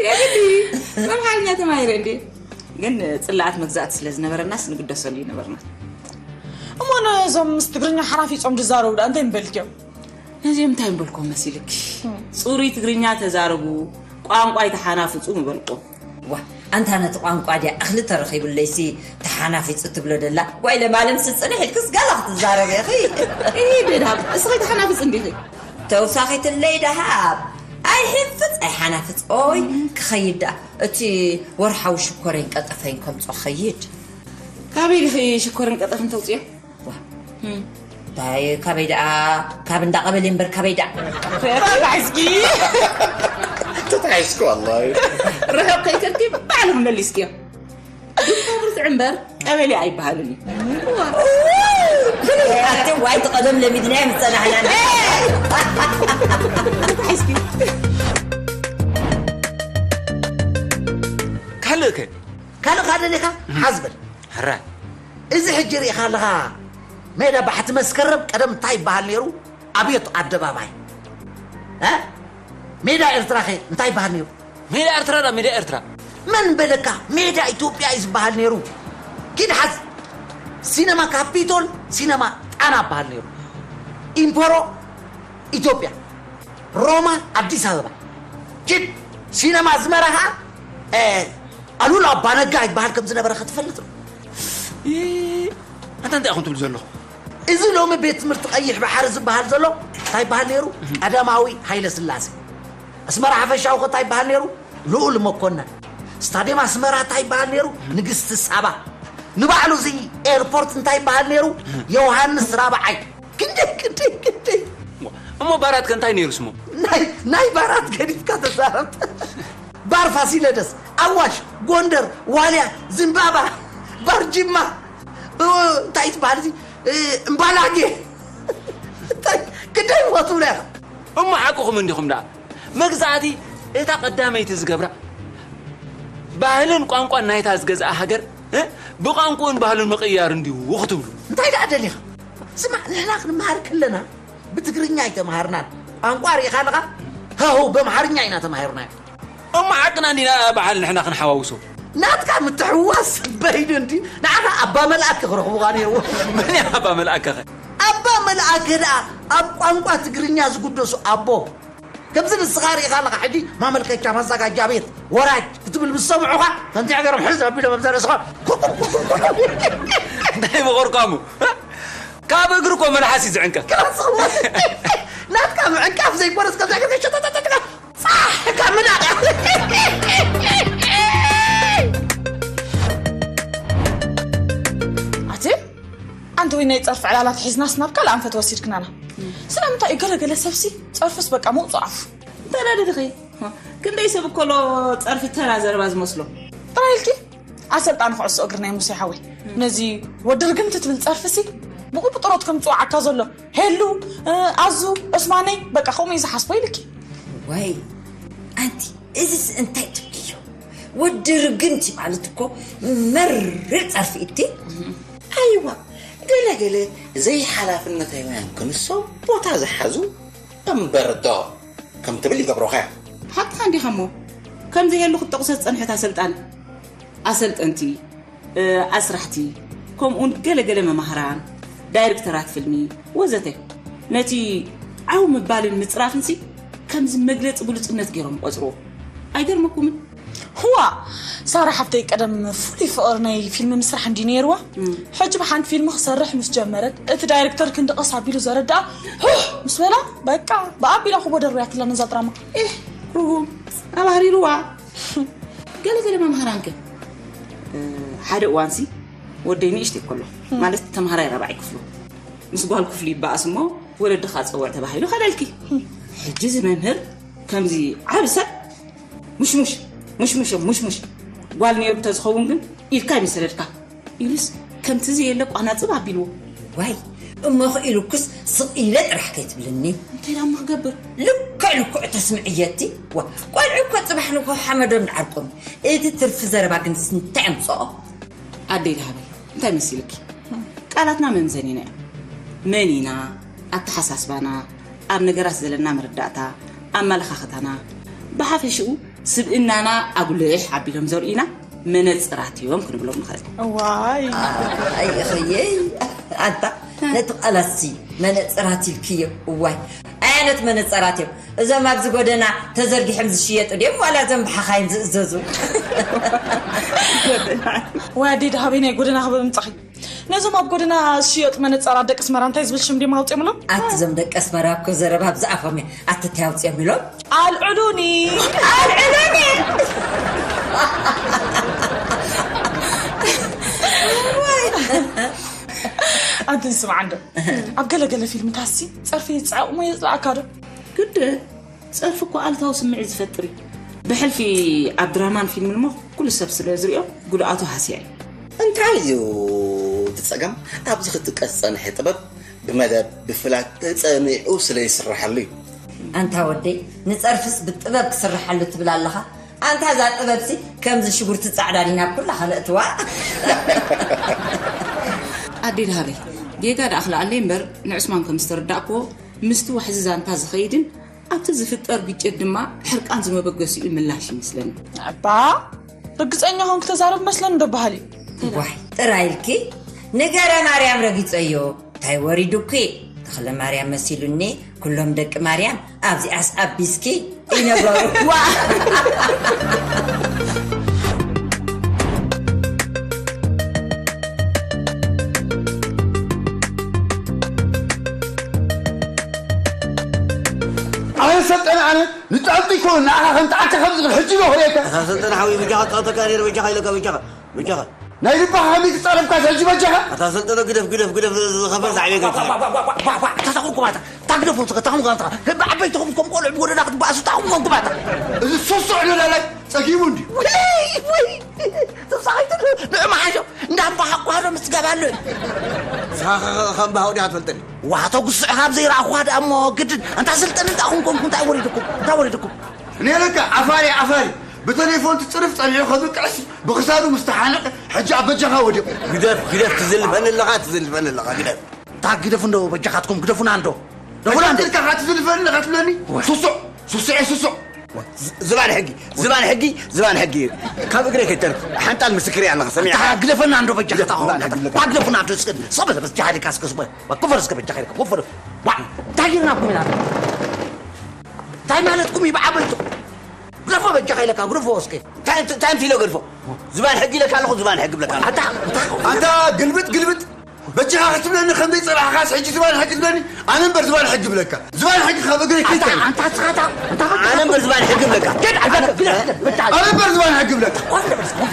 የግዲ፣ ብኣምሓርኛ ተማሂረ እንዴ? ግን ጽላኣት መግዛእቲ ስለ ዝነበረናስ ንግደሰሉ ይነበርና። እሞ ነዞም ምስ ትግርኛ ሓናፊጾም ዝዛረቡ ደኣ እንታይ ምበልክዮም? ነዚኦም እንታይ ምበልክዎም መሲልኪ? እም። ጽሩይ ትግርኛ ተዛረቡ፣ ቋንቋ ኣይተሓናፍጹ ምበልክዎም። ዋ፣ ኣንታ ነቲ ቋንቋ ድያ እኽሊ ተረኺቡለይሲ ተሓናፊጹ ትብሎ ደላ? ዋይ ለማለም ስጽንሕ ኢልክስ ገላ ክትዛረብ ኢኺ። እይ፣ ደድሃብ፣ እስኺ ተሓናፍጽ እንዲኺ? ተውሳኺትለይ ደሃብ። ኣይሕንፍጽ ኣይሓናፍጽ። ኦይ፣ ክኸይድ ደኣ። እቲ ወርሓዊ ሽኮረይን ቀጠፈይን ከምጾ ኸይድ። ካበይ ዲኺ ሽኮርን ቀጠፍን ተውፅዮ? እንታይ ካበይ ደኣ? ካብ እንዳ ቀበሌ እምበር ካበይ ደኣ? ተታሒዝኪ። ተታሒዝኩ፣ ወላሂ። ርሑቕ ከይከድኪ ባዕልኺ መሊስክዮ። ዱባ ብርቱዕ እምበር ቀበሌ ኣይበሃልን እዩ። ኣቲ ዋይ፣ እቲ ቀደም ለሚድናዮ ምጸናሕና። ተታሒዝኪ። ካልእ ከ? ካልእ ካደሊኻ ሓዝበል። ሕራይ። እዚ ሕጂ ርኢኻ ኣለኻ፣ ሜዳ ባሕቲ መስከረም ቀደም እንታይ ይበሃል ነይሩ? ኣብዮት ኣደባባይ። እ? ሜዳ ኤርትራ ኸ እንታይ ይበሃል ነይሩ? ሜዳ ኤርትራ ዳ፣ ሜዳ ኤርትራ። መን በለካ? ሜዳ ኢትዮጵያ እዩ ዝበሃል ነይሩ። ኪድ ሓዝ። ሲነማ ካፒቶል፣ ሲነማ ጣና ይበሃል ነይሩ። ኢምፖሮ ኢትዮጵያ፣ ሮማ ኣዲስ ኣበባ። ኪድ ሲነማ ኣስመራ ኸዓ፣ እ፣ ኣሉላ ኣባነጋ ይበሃል ከም ዝነበረ ክትፈልጥ ነው። እ፣ ኣንታ እንታይ ኢኹም ትብሉ ዘለኹም? እዚ ሎሚ ቤት ትምህርቲ ቀይሕ ባሕሪ ዝበሃል ዘሎ እንታይ ይበሃል ነይሩ? ቀዳማዊ ሃይለ ስላሴ። ኣስመራ ሓፈሻዊ ከ እንታይ ይበሃል ነይሩ? ልኡል መኮነን። ስታድየም ኣስመራ እንታይ ይበሃል ነይሩ? ንግስቲ ሳባ። ንባዕሉ እዚ ኤርፖርት እንታይ ይበሃል ነይሩ? ዮሃንስ ራብዓይ። ክንደይ፣ ክንደይ፣ ክንደይ። እሞ ባራት ከ እንታይ ነይሩ ስሙ? ናይ፣ ናይ ባራት ገዲፍካ ተዛረብ። ባር ፋሲለደስ፣ ኣዋሽ፣ ጎንደር፣ ዋልያ፣ ዝምባባ፣ ባር ጅማ፣ እ፣ እንታይ ትበሃል እዚ? እ፣ እምባላጌ። እንታይ፣ ክንደይ ሞቱ ብላ ኢኻ? እሞ ሓቅኹም እንዲኹም ደኣ። መግዛእቲ እታ ቀዳመይቲ ዝገብራ፣ ባህልን ቋንቋን ናይታ ዝገዝኣ ሃገር፣ እ፣ ብቋንቋኡን ባህሉን ምቕያር እንድዩ ክትብሉ። እንታይ ደኣ ደሊኻ? ስማዕ፣ ንሕና ክንመሃር ከለና ብትግርኛ ኣይተምሃርናን። ቋንቋ ርኢኻ ኣለኻ? ሃሁ፣ በምሓርኛ ኢና ተማሂርናዮ። እሞ ሓቅና እንዲና በዓል ንሕና ክንሓዋውሶ። ናትካ ምትሕውዋስ በይኑ እንዲ፣ ንዓኻ ኣባ መልኣክ ክረኽቡኻ ነይርዎ። መን እዩ ኣባ መልኣክ ከ? ኣባ መልኣክ ደኣ ኣብ ቋንቋ ትግርኛ ዝጉደሱ ኣቦ። ከምዚ ንስኻ ርኢኻ ኣለኻ፣ ሕጂ ማመልከቻ ማዘጋጃ ቤት ወራጅ ክትብል ምስ ሰምዑኻ፣ ከምቲ ገይሮም ሕዝ ኣቢሎም ኣብ ዘርእስኻ፣ እንታይ ምቑርቋሙ? ካብ እግሪ እኮ መልሓስ እዩ ዝዕንቀፍ። ናትካ ምዕንቃፍ ዘይኮነስ፣ ከምዚ ገይርካ ሸጠጠጠጠ፣ ጻሕ፣ ካብ ምናቕ። ኣቲ፣ ኣንቲ ወይ ናይ ጸርፊ ዕላላት ሒዝናስ ናብ ካልእ ኣንፈት ወሲድክናና። ስለምንታይ እዩ ገለ ገለ ሰብሲ ጸርፍስ በቃ መውጽኦ ኣፉ? እንታይ ደኣ ደሊኺ? ክንደይ ሰብ እኮ ኣሎ ጸርፊ ተራ ዘረባ ዝመስሎ። ጥራይ ኢልኪ? ኣሰልጣኒ ኩዕሶ እግሪ ናይ ሙሴ ሓወይ። ነዚ ወዲ ርግምቲ ትብል ጸርፊሲ ብቁጥሮት ከም ጽዋዓካ ዘሎ ሄሉ፣ እ፣ ኣዙ፣ ዑስማነይ፣ በቃ ከምኡ እዩ ዝሓስቦ ኢልኪ። ወይ፣ ኣንቲ፣ እዚስ እንታይ ትብልዮ? ወዲ ርግምቲ ማለት እኮ መሪር ጸርፊ እቲ። ኣይዋ፣ ገለ ገለ ዘይሓላፍነታውያን ክንሶም ቦታ ዝሓዙ እምበር ዶ ከም ትብል ይገብሮኻ። ሓቅኻ እንዲኻ እሞ፣ ከምዚ ሄሉ ክትጠቕሶ ዝጸንሐት ኣሰልጣኒ፣ ኣሰልጠንቲ፣ እ፣ ኣስራሕቲ፣ ከምኡውን ገለገለ መማህራን፣ ዳይሬክተራት ፊልሚ ወዘተ፣ ነቲ ዓው ምባልን ምጽራፍንሲ ከምዚ መግለጺ ብሉጽነት ገይሮም ይቖጽርዎ። ኣይገርመኩምን? ህዋ! ሳራ ሓፍተይ ቀደም ፍሉይ ፍቕሪ ናይ ፊልም ምስራሕ እንዲ ነይርዋ። እም። ሕጂ ብሓንቲ ፊልም ክሰርሕ ምስ ጀመረት፣ እቲ ዳይሬክተር ክንዲ ቀስ ኣቢሉ ዘረድኣ፣ ሁህ! ምስ በላ፣ በቃ፣ ብኣቢላ ኩቦ ደርብያትላ ነዛ ድራማ። ኢህ! ርጉም! ኣባህሪርዋ! ገለ ገለ መምሃራንከ? እ፣ ሓደ እዋንሲ ወደይ ንእሽተይ ከሎ፣ ማለት ተምሃራይ ራብዓይ ክፍሉ፣ ምስ ጓል ክፍሉ ይበኣስ እሞ፣ ወለድኻ ጸውዕ ተባሂሉ ከደልኪ። ሕጂ እዚ መምህር ከምዚ ዓቢ ሰብ፣ ሙሽሙሽ፣ ሙሽሙሽ፣ ሙሽሙሽ። ጓል ነይሩ ተዝኸውን ግን ኢድካ ይምሰደድካ። ኢሉስ ከምቲ ዘየለ ቋናጽብ ኣቢልዎ። ዋይ፣ እሞ ኽኢሉክስ ስቕ ኢለ ጥራሕ ከይትብልኒ። እንታይ ደኣ እሞ ክገብር? ልክዕ ልክዕ ተስምዕየቲ። ዋ፣ ቆልዑ እኮ ጽባሕ ንግሆ ሓመዶም ንዓርቆም። እቲ ትርፊ ዘረባ ግንስ እንታይ ኣምጽኦ? ኣደይ ደሃበይ፣ እንታይ መሲልኪ? ቃላትና መምዘኒና እዮም። መን ኢና፣ ኣተሓሳስባና፣ ኣብ ነገራት ዘለና መረዳእታ፣ ኣመለኻኽታና፣ ብሓፈሽኡ ስብእናና ኣጉልሕ ኣቢሎም ዘርእዩና መነጽራት እዮም ክንብሎም ንኽእል። እዋይ። ኣይ፣ እኽየይ። ኣንታ፣ ነቲ ቃላትሲ መነጽራት ኢልክዮ። እዋይ። ኣይ፣ ዓይነት መነጽራት እዮም። እዞም ኣብዚ ጎደና ተዘርጊሖም ዝሽየጡ ድዮም? ዋላ እዞም ብሓኻይም ዝእዘዙ? ዋይ፣ ኣደይ ደሃበይ፣ ናይ ጎደና ክበብ ምጻኺ። ነዞም ኣብ ጎደና ዝሽየጡ መነጸራት ደቂ ኣስመራ እንታይ ዝብል ሽም ድዮም ኣውጺኦምሎም? ኣቲ እዞም ደቂ ኣስመራ እኮ ዘረባ ብዛዕባም እዩ። ኣቲ እንታይ ኣውጺኦም ኢሎም? ኣልዕሉኒ! ኣልዕሉኒ! ወይ፣ ኣንተ ንስማዕ እንዶ። ኣብ ገለ ገለ ፊልምታትሲ ጸርፊ ይጽዓቕ እሞ የጽልኣካ ዶ? ግደ፣ ጸርፊ እኮ ኣሉታዊ ስምዒት ዝፈጥር እዩ። ብሕልፊ ኣብ ድራማን ፊልምን እሞ ኩሉ ሰብ ስለ ዝሪኦ ጉድኣቱ ሃስያ እዩ። እንታይ እዩ እቲ ጸገም? ኣብዚ ክትጥቀስ ዝጸንሐ ጥበብ ብመደብ፣ ብፍላት ተጸኒዑ ስለ ይስረሓሉ እዩ። ኣንታ ወደይ፣ ንጸርፍስ ብጥበብ ክስርሓሉ ትብል ኣለኻ? ኣንታ እዛ ጥበብሲ ከምዚ ሽጉርቲ ጻዕዳ ዲና ኩላ ከለእትዋ? ኣዴ ደሃበይ፣ ጌጋ ደኣ ክልኣለይ እምበር ንዕስማን ከም ዝተረዳእክዎ ምስቲ ዋሕዚ ዛንታ ዝኸይድን ኣብቲ ዝፍጠር ግጭት ድማ ሕርቃን ዝመበገሲኡ ምላሽ ይመስለኒ። ኣባ፣ ርግጸኛ ኾንክ ተዛረብ መስለኒ ዶ በሃሊ? ዋይ፣ ጥራይ ኢልኪ ንገረ ማርያም ረጊጸዮ። እንታይ ወሪዱኪ? ተኽለ ማርያም መሲሉኒ፣ ኩሎም ደቂ ማርያም ኣብዚኣስ ኣቢስኪ ይነበሩ። ዋ! ኣነ ሰልጠነ ኣነ ንጣልጡ ይኮኑ ንኣኻ ከም ጣዕካ ከም ዝብል ሕጂ ዶ ክርእየካ? ኣታ ሰልጠነ ሓወይ በጃኻ ጣዕተካ ነይሩ በጃኻ ኢለካ በጃኻ በጃኻ። ናይ ልባኻ ከመይ ትጻረፍካ ሕጂ በጃኻ? ኣታ ሰልጠነ ግደፍ ግደፍ ግደፍ ዝኸፈል ሳዕቤ ገይርካ። ታታኹም ኩባታ ታግደፉ ተኸታኹም ጋንታ ዓበይትኹም ከም ቆልዑ ብጎደና ክትበኣሱ ታኹም ኮንኩባታ። እዚ ሱሱዕ ደላላይ ጸጊሙ እንድዩ። ወይ ወይ ተሳኺቱ ንዑ መሓሾ እንዳምባኻ ጓዶ ምስ ገባሉ። ሳኻ ከም ባህው ዲያ ትፈልጠኒ። ዋቶ ጉስዕ ካብ ዘይረኣኹዋ ደኣ እሞ ግድን። ኣንታ ስልጥን እንታይ ኹንኩም እንታይ ወሪድኩም እንታይ ወሪድኩም? ነይረካ ዓፋሪ ዓፋሪ ብተሌፎን ትፅርፍ ፀኒሑ ከብቅዕሲ ብክሳዱ ምስ ተሓነቀ ሕጂ ኣብ በጃኻ ወዲቑ። ግደፍ ግደፍ ትዝልፈኒ ኣለኻ ትዝልፈኒ ኣለኻ ግደፍ። እንታይ ግደፉ እንዶ በጃኻትኩም ግደፉና እንዶ። ደፉና እንዶ። በጃኻ ትዝልፈኒ ኣለኻ ትብለኒ? ሱሱዕ ሱሱዕ ሱሱዕ። ዝባን ሕጊ ዝባን ሕጊ ዝባን ሕጊ ካብ እግረይ ከይተርፍ ሓንጣል ምስክር እያ ኣለኻ ሰሚዕካ? ግደፈና እንዶ በጃኻ ግደፍ፣ ታኹም። ዝባን ሕጊ ኣለካ። ግደፉና እንዶ እስከ ሰበ በስ ጃሃዲ ካስከስ በ ወክፈር እስከ በጃኻ ኢልካ ወክፈር። ዋ እንታይ ጌርናኩም ኢና? እንታይ ማለትኩም እዩ ብዓበይቱ? ግደፎ በጃኻ ኢለካ ግደፎ እስከ። እንታይ እንታይ እንታይ ኢሎ ገድፎ? ዝባን ሕጊ ኢለካ ኣለኹ ዝባን ሕጊ ብለካ ኣለኹ። ኣታ ኣታ ኣንታ ግልብጥ ግልብጥ በጃኻ ክትብለኒ ከም ዘይጸላእካስ ሕጂ ዝባን ሕጊ ትብለኒ? ኣነ እምበር ዝባን ሕጊ ብለካ። ዝባን ሕጊ ካብ እግረይ ኣታ ከይተርፍ። ኣንታ ስኻታ ኣንታ ኣነ እምበር ዝባን ሕጊ ብለካ። ግድ ኣልካ ግድ ኣልካ። ኣነ እምበር ዝባን ሕጊ ብለካ።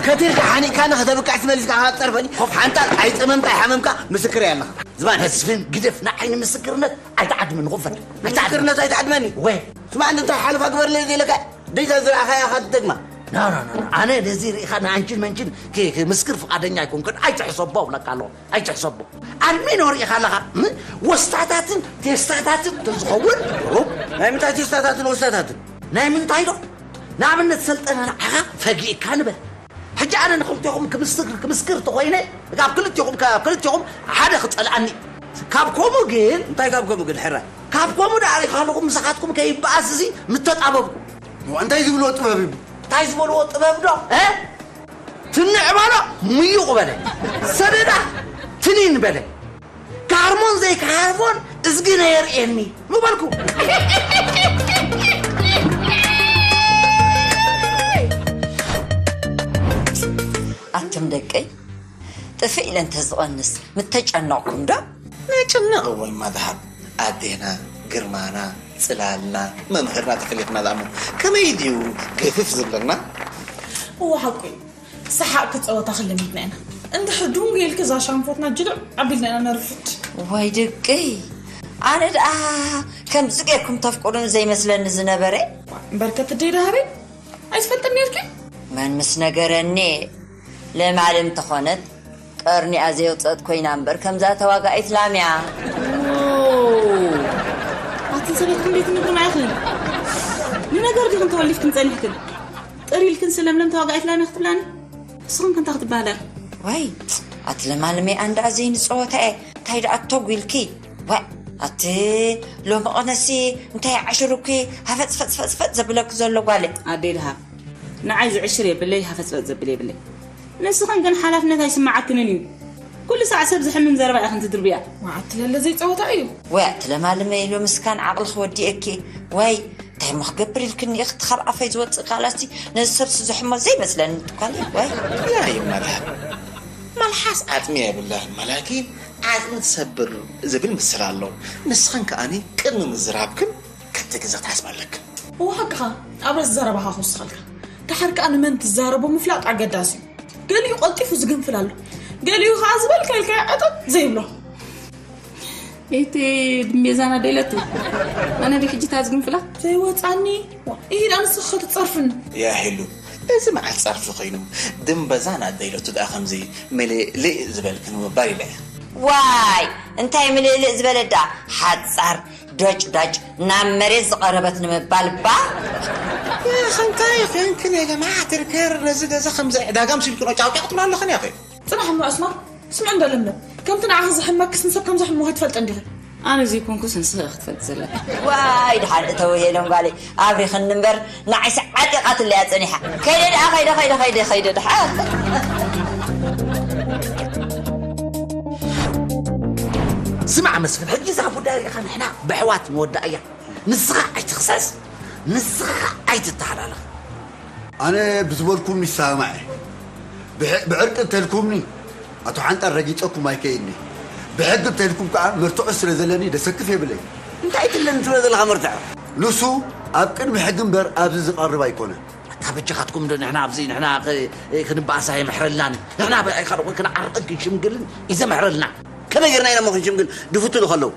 ከቲርካ ሓኒእካኒ ከተብቅዕ ትመሊስካ ካብ ትጸርፈኒ ሓንታ ኣይጸመምካ ኣይሓመምካ ምስክር እያ ኣለኻ። ዝባን ሕጊ መስፍን ግደፍ ንዓይኒ ምስክርነት ኣይትዓድመኒ ኹፈል። ምስክርነት ኣይትዓድመኒ? ወይ ስማዕ እንታይ ሓለፋ ግበርለይ ዘይለካ ደይታ ዝረኣኻያ ኢኻ ትደግማ። ና ና ና ና፣ ኣነ ነዚ ርኢኻ ንኣንቺን መንቺን ክ- ክምስክር ፍቓደኛ ኣይኮንኩን። ኣይትሕሰቦ እብለካ ኣለኹ ኣይትሕሰቦ። ኣድሚኖ ርኢኻ ኣለኻ ም- ወስታታትን ቴስታታትን ተዝኸውን ሩብ ናይ ምንታይ ቴስታታትን ወስታታትን ናይ ምንታይ ዶ ንኣብነት ሰልጠነ ንዓኻ ፈጊእካ ንበል። ሕጂ ኣነ ንክልቴኹም ክምስክር ክምስክር ተኾይነ ካብ ክልቴኹም ካብ ክልቴኹም ሓደ ክጸልኣኒ። ካብ ከምኡ ግን እንታይ ካብ ከምኡ ግን ሕራይ ካብ ከምኡ ደኣ ሪኻ ኣለኹም ምሳኻትኩም ከይበኣስ እዚ ምተጣበብኩ። እንታይ ዝብልዎ ጥበብ እዩ? እንታይ ዝበልዎ ጥበብ ዶ እ? ትንዕ በሎ ምዩቕ በለ ሰደዳ ትኒን በለ። ካርሞን ዘይካርሞን እዝጊ ነየርእየኒ ምበልኩ። ኣቱም ደቀይ ጥፍእ ኢለ እንተዝቐንስ ምተጨነቕኩም ዶ? ነጭነቕ እውን መድሃብ ኣዴና ግርማና ጽላልና መምህርና ተፈሊጥና ዳሞ ከመይ ድዩ ግፍፍ ዝብለና? እዎ ሓቁ እዩ። ሰሓቕ ክጸወታ ክለሚድና ኢና። እንድሕር ዱንጉ ኢልኪ እዛ ሻንፎትና ጅልዕ ኣቢልና ኢና ነርፍድ። ወይ ድቂ ኣነ ደኣ ከምዚ ጌርኩም ተፍቅሩን ዘይመስለኒ ዝነበረ። በርከት ደይ ዳሃበይ ኣይትፈልጥን ነርኪ? መን ምስ ነገረኒ? ለማለም ተኾነት ቀርኒኣ ዘየውፀት ኮይና እምበር ከምዛ ተዋጋኢት ላምያ። ኣትን ሰበትኩም ቤት ንግርና ኢኽን ንነገር ዲኽን ተወሊፍክን ጸኒሕክን ጥር ኢልክን ስለምለም ተዋጋኢት ላምያ ክትብላኒ እስኽን ክንታ ክትበሃላ? ዋይ ኣቲ ለማለመይ ኣንዳ ዘይንፀወታ እየ እንታይ ደኣ ተጉ ኢልኪ? ዋ ኣቲ ሎሚ ቐነሲ እንታይ ዓሽሩኪ ሃፈፅፈፅፈፅፈፅ ዘብለኪ ዘሎ ጓለ። ኣደይ ድሃብ ንዓይ ዝዕሽር የብለይ ሃፈፅፈፅ ዘብል የብለይ። ንስኽን ግን ሓላፍነት ኣይስምዓክንን እዩ። ኩሉ ሳዕ ሰብ ዝሕምን ዘረባ ኢኽን ትድርብያ። ዋዓት ለለ ዘይጸወታ እዩ። ወይ ኣቲ ለማልመ ኢሉ ምስካን ዓቕልኺ ወዲኤኪ። ወይ እንታይ እሞ ክገብር ኢልክኒ ኢኺ እቲ ካብ ኣፈይ ዝወጽእ ቃላትሲ ነዚ ሰብሲ ዘሕሞ ዘይመስለኒ ትኳኒ ወይ። ያ ይመርሐ መልሓስ ዓጽሚ የብልህን መላኪ ዓጽሚ ትሰብር ዝብል ምስል ኣሎ። ንስኽን ከኣኒ ቅድሚ ምዝራብክን ክልተ ግዜ ክትሓስባ ኣለክን። እወ ሓቅኻ ኣብ ርእሲ ዘረባኻ ክውስኸልካ። ድሓር ከኣ ንመን ትዛረቦ ምፍላጥ ኣገዳሲ እዩ። ገሊኡ ቀልጢፉ ዝግንፍል ኣሎ። ገሊኡ ከኣ ዝበልካልካዮ ዕጥጥ ዘይብሎ። እቲ ድሜዛና ደይለቱ ኣነ ዲ ሕጂ ታዝግንፍላ ዘይወፃኒ። ይሄዳ ንስኽ ክትፀርፍን ያሄሉ። እዚ መዓል ጸርፊ ኮይኑ ድምበዛና ደይለቱ ደኣ ከምዚ ምልእልእ ዝበልክ ንምባል ኢለ። ዋይ እንታይ ምልእልእ ዝበለ ዳ ሓጻር ዶጭ ዳጭ ናብ መሬት ዝቐረበት ንምባል ባ። ከምታይ ኮንክን የገማ ትርከር ነዚ ገዛ ከምዚ ዕዳጋ ምሲልክኖ ጫውጫው ትብላ ኣለኽን ያኸ። ጽናሕ እሞ ዕስማን፣ ስምዕ እንዶ ለምለም፣ ከምቲ ንዓኺ ዝሕመክስ ንሰብ ከም ዘሕምዎ ኣይትፈልጥን ዲኺ? ኣነ ዘይኮንኩስ ንስኺ ኢኺ ክትፈልጢ ዘለኪ። ዋይ ድሓን እተው የሎም ጓለይ ኣብሪኽኒ እምበር ንዓይሲ ዓጢቓትለያ ጸኒሓ። ከይደ ደኣ ከይደ ከይደ ከይደ ከይደ ድሓን። ስማዕ መስፍን፣ ሕጂ እዛ ጉዳይ ርኢኻ ንሕና ብሕዋት ንወዳእያ። ንስኻ ኣይትኽሰስ፣ ንስኻ ኣይትተሓላለኽ። ኣነ ብዝበልኩም ይሰማማዕ እየ። ብዕ- ብዕርቂ እንተልኩምኒ ኣቶ ሓንጣር ረጊጸኩም ኣይከይድኒ። ብሕጊ እንተልኩም ከኣ መርትዖ ስለ ዘለኒ ደሰክፍ የብለይ። እንታይ ትብለኒ ትብሎ ዘለኻ መርትዖ? ንሱ ኣብ ቅድሚ ሕጊ እምበር ኣብዚ ዝቐርብ ኣይኮነን። ኣታ በጃኻትኩም ዶ ንሕና ኣብዚ ንሕና ክ- ክንበኣሳ የምሕረልናን ንሕና ብኣይካ ዶ ክንዓርቅን ክንሽምግልን እዩ ዘምሕረልና። ከመይ ጌርና ኢና እሞ ክንሽምግል ድፍትሉ ከለዉ?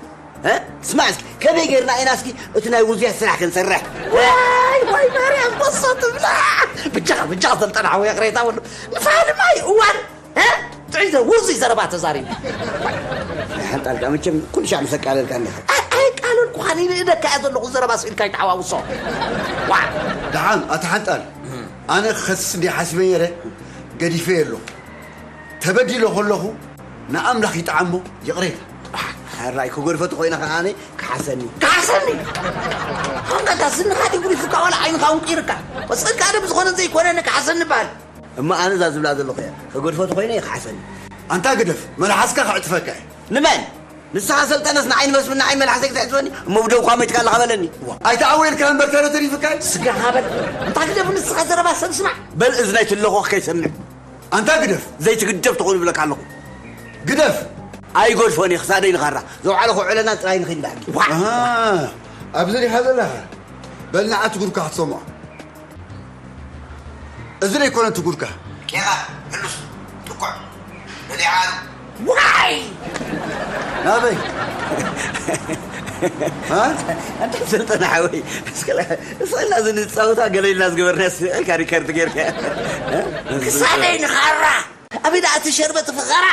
እ? ስማዕ እስኪ፣ ከመይ ጌርና ኢና እስኪ እቲ ናይ ውዝያት ስራሕ ክንሰርሕ? ዋይ፣ ዋይ፣ ማርያም፣ በሶ ትብላ። ብጃኻ፣ ብጃኻ ሰልጠን ሓወይ፣ ቅሬታ ወሉ። ንፋድ ማይ እዋን፣ እ? ጥዒዘ ውዙይ ዘረባ ተዛሪቡ። ሓንጣል ደኣ መቸም ኩሉ ሻዕ ምስ ኣቃለልካ እንዲኻ። ኣይ፣ ኣይቃለልኩኻን፣ ይንእደካ እየ ዘለኹ፣ ዘረባ ስኢልካ ይተሓዋውሶ። ዋ! ደሓን፣ ኣታ ሓንጣል፣ ኣነ ክኸስስ እንዲየ ሓሲበ ነይረ፣ ገዲፈ የለኹ። ተበዲለ ከለኹ ንኣምላኽ ይጥዓሞ ይቕሬታ። ሕራይ ክጎድፈ ተኾይነ ከኣ ኣነ ክሓሰኒ። ክሓሰኒ? ከምታ ስንኻ ድዩ ጉዲፉካ ዋላ ዓይንኻ ኣውንቂርካ? ወስድካ ኣደ ብዝኾነ ዘይኮነ ንክሓሰኒ በሃል። እሞ ኣነ እዛ ዝብላ ዘለኹ እያ። ክጎድፈ ተኾይነ እየ ክሓሰኒ። ኣንታ ግደፍ፣ መልሓስካ ከዕጽፈካ እየ። ንመን? ንስኻ ሰልጠነስ ንዓይ ንመስፍን ንዓይ መልሓሰይ ክትሕስበኒ? እሞ ብደውኳ ሞይትካ ኣለኻ በለኒ። ኣይተኣወየልካ እምበር ተሎ ተሪፍካ እዩ። ስጋኻ በል። ኣንታ ግደፍ፣ ንስኻ ዘረባ ሰብ ስማዕ። በል እዝነይ ትለኾኽ ከይሰምዕ። ኣንታ ግደፍ። ዘይትግደፍ ተኾይኑ ይብለካ ኣለኹ። ግደፍ። ኣይጎድፎን እየ ክሳደይ ንኻራ። ዘውዓለ ከውዕለና ጥራይ ንኺድ በሃልኪ። ዋ! ኣሃ፣ ኣብዚ ዲኻ ዘለኻ? በል ንዓ ትጉርካ ክትሰምዖ። እዚ ደይኮነ ትጉርካ። ቄራ፣ ህሉስ፣ ጥቁዕ፣ በሊዓ ኣሉ። ዋይ! ናበይ? ሃ? ኣንታ ሰልጠነ ሓወይ፣ እስከላ፣ እስከላ እዚ ንጻወታ ገለ ኢልና ዝገበርና ስዕልካ ሪከርድ ጌርካ። ክሳደይ ንኻራ! ኣበይ ደኣ እቲ ሸርበቲ ፍኸራ?